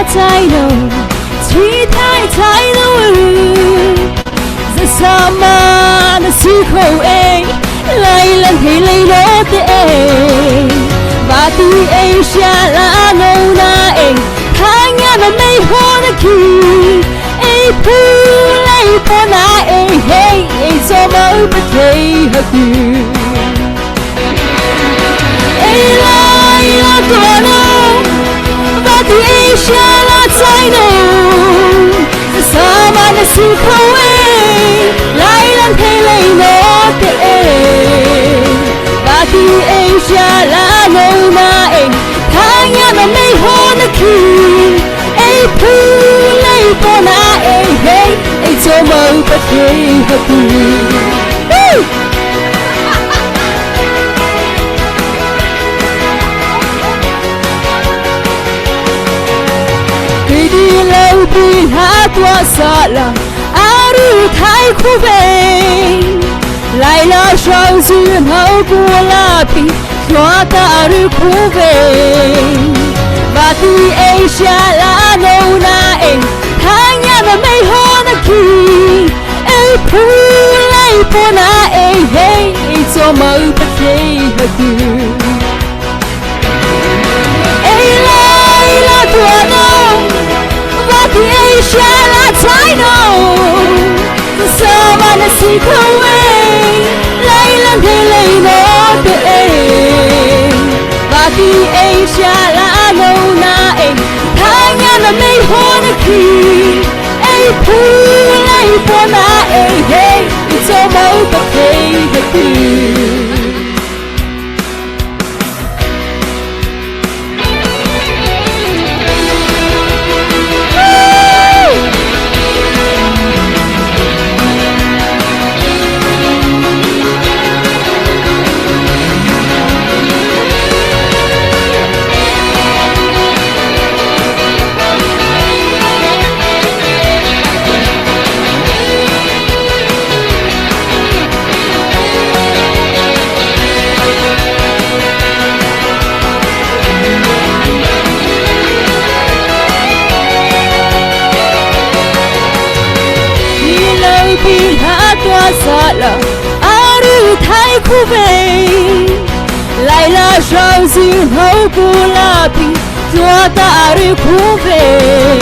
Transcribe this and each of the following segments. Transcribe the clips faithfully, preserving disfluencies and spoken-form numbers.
Taih no, chi taih taih no, za sa ma na si kho ei, lai lan hei lei no te ei, va ti ei sia la no na ei, thai ngia na mei ho na ki, ei phu lei po na ei hei, ei zo mau pa thei ha ku. Ei lai la tua no, va ti ei sia la taih no, za sa ma na si kho ei, lai lan hei lei no te ei, va ti ei sia la no na ei, thai ngia na mei ho na ki, ei phu lei po na ei hei, ei zo mau pa thei ha ku. Kei di lau pi ha tua sa la, a ru thai khu vei. Lai la sau su hau ku la pi, tua ta a ru khu vei. Va ti ei sia la no na ei, thai ngia na mei ho na ki, ei phu lei po na ei hei, ei zo mau pa thei ha ku. Ei lai la tua no, va ti ei sia la taih no, za sa ma na si kho ei, lai lan hei lei no te ei, va ti ei sia la no na ei, thai ngia na mei ho na ki, ei phu lei po na ei hei, ei zo mau pa thei ha ku. Ei lau pi ha tua sa la, a ru thai khu vei. Lai la sau su hau ku la pi, tua ta a ru khu vei.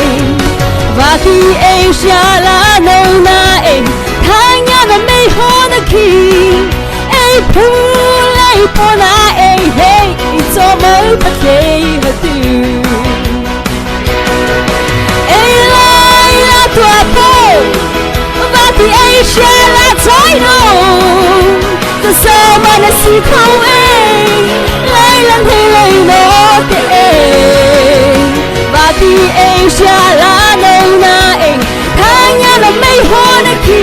Va ti ei sia la no na ei, thai ngia na mei ho na ki, ei phu lei po na ei hei, ei zo mau pa thei ha ku. Ei lai la tua po, va ti ei sia la taih no, za sa ma na si kho ei, lai lan hei lei no te ei, va ti ei sia la no na ei, thai ngia na mei ho na ki,